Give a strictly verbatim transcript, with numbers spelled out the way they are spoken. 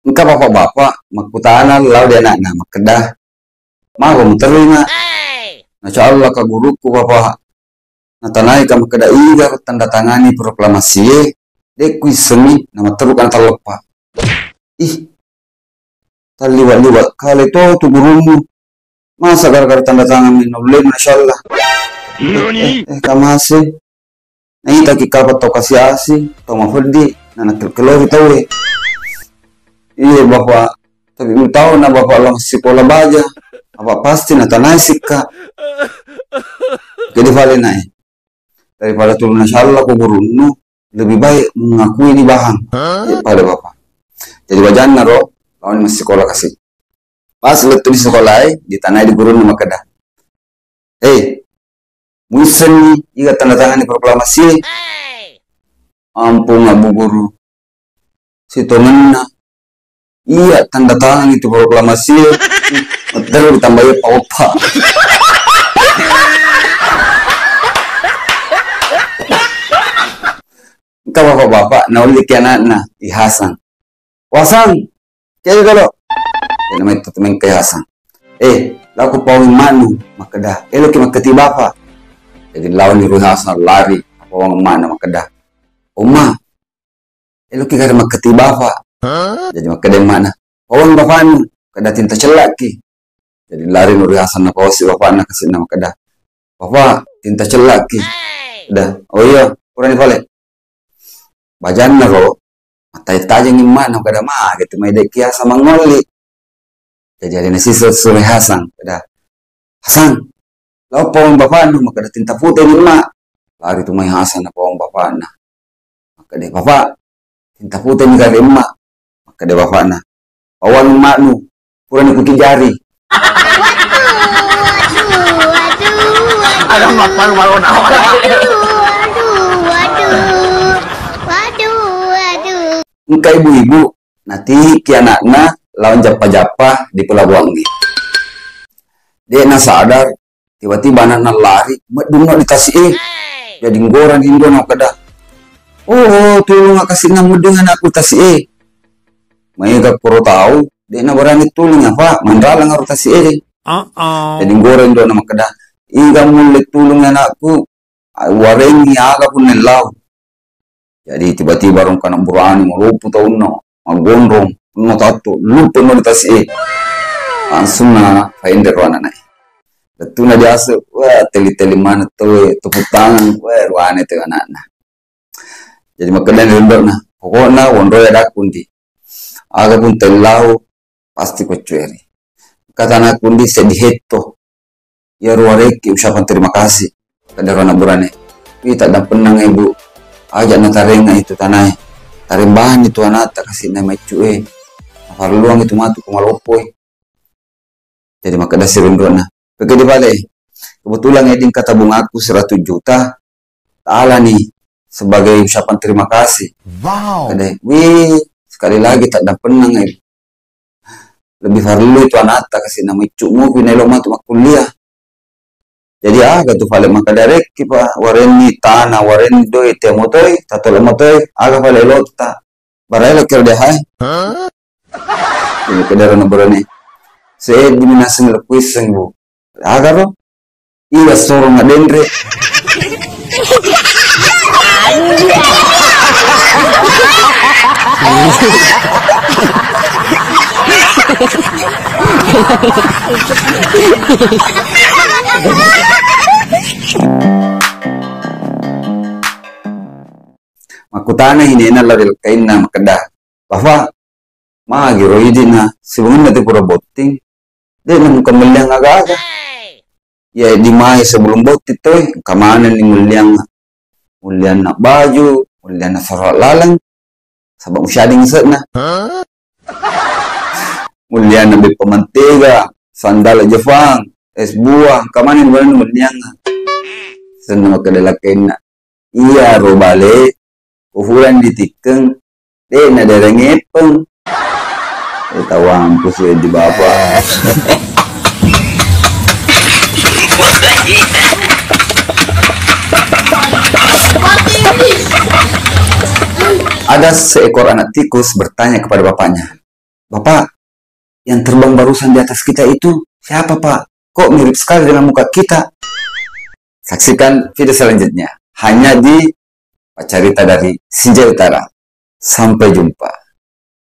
Engka bapak-bapak makkutana lao di anakna, makkeda, "Mako muterri, Nak?" "Masya Allah, Kak Guruku, Bapak." Natanaika makkeda, "Iga tanda tangani proklamasie?" "De' kuissengi, namatteru kana talleppa." "Ih, talliwa-liwa kale to tu gurummu. Masa gara-gara tanda tangan mi naulle, Masya Allah." "Eh, eh, eh, kamase. Naitaki kapang tau kasi-asi, tau mafeddi, na nakkel-kellori tauwe." "Iya, Bapak, tapi mutau na Bapak lao massikola baja, apa pasti natanai sikka." Jadi fale nae, daripada tulunna salla ko gurunnu, lebih baik mengakui di bahang. Jadi fale Bapak. Jadi bajanna ro, laoni massikola kasi. Pas lettu di sikolae, ditanai di gurunna makkeda, "Eh, muissenni iga tanda tangani proklamasi?" "Ampung, Abu Guru. Sitongenna iya tanda tangan itu proklamasi, matteru ditambai eppa-eppa." Engka bapak-bapak naulliki anakna, I Hasan. "Wasang, kega lo?" Jadi mai tu mengka I Hasan. "Eh, lao ko pawang manu," makkeda, "Eloki makketi bapak." Jadi laoni Rui Hasan lari, pawang mana makkeda, "Oma, eloki gare makketi bapak." Jadi makkeda mana, "Pawang bapaknu, kada tinta cellaki." Jadi lari Nuri Hasan napawasi bapakna, kasinna makkeda, "Bapak, tinta cellaki." Dah, "Oh iya, purani pale." Bajanna ro, mattaja-tajangi emmakna, kada mage tu mai de' kiasa mangolli. Jadi alena sisa sure Hasan, kada, "Hasan, lao pawang bapaknu, makkeda tinta pute ni emma." Lari tu mai Hasan napawang bapakna. Makkeda, "Bapak, tinta pute ni gare emma." Makkeda bapakna, "Pawang emmaknu, purani kukijari." Ada mappang malona. Engka ibu-ibu natiki anakna lao jappa-jappa di pelabuhangnge. De' nasadar, tiba-tiba anakna lari, meddunno di tasi'e. Jadi nggorani indona makkeda, "Oh, tulung, akkasinna meddung anakku tasi'e." Maega koro tau, de' nabarani tulung apa, manralang aro tasi'e. Jadi nggorani indona makkeda, "Iga mulle tulung anakku, warengngi aga punna lao." Jadi tiba-tiba rongkana burane maloppo taunna, maggonrong, no tatto, luppenno di tasi'e. Langsung na faenre ro anakna. Lettuna diase, wah, teli-teli maneng tauwe, tepuk tangan, wah, ruane tau anakna. Jadi makkedani rindo'na, "Pokokna wonroi adakku ndi. Aga pun tellau, pasti kucueri. Kata anakku ndi seddi hetto. Iyaro warekki ucapang terima kasih." Kedaro anak burane, "Wi, taddampennang, Ibu. Aja natarenga itu tanae. Tareng bahanni tu anakta kasinna maiccu e. Naparelluang itu matu ko maloppoi." Jadi makkeda si rindo'na, "Pekedi bale, kebetulan eding ka tabungakku seratus juta, talani sebagai ucapan terima kasih." Wow. Kede, "Wih, sekali lagi taddampennang, eh. Lebih farellu itu anakta kasinna maiccu mupi naelo matu makkuliah." Jadi aga tu fale makkeda rekki pa warenni tana, warenni doi, te motoi, tatolo motoi, aga fale elotta. Bara elo kira deh hai. Ini kedara na burane. Seddi minaseng lo kuisseng, Bu. Aga ro? Iya, sorong na denre. Makkutana inena lao ri lekkainna makkeda, "Bapak, magi ro idina sibangenna tu pura botting, de' na mukammelliang aga-aga. Iya di mai sebelum botting toi, engka manenni mullianna. Mullianna baju, mullianna sorola laleng, saba' musyading ase'na. Mullianna beppa mantega, sandala Jepang, es buah, engka manenni mullianna." Senna makkeda lekkainna, "Iyaro bale, ko fulang ditikkeng, de' nadereng eppeng." Eh, tawang pusu di bapa. Ada seekor anak tikus bertanya kepada bapaknya, "Bapak, yang terbang barusan di atas kita itu siapa, Pak? Kok mirip sekali dengan muka kita?" Saksikan video selanjutnya hanya di Paccarita dari Sinjai Utara. Sampai jumpa.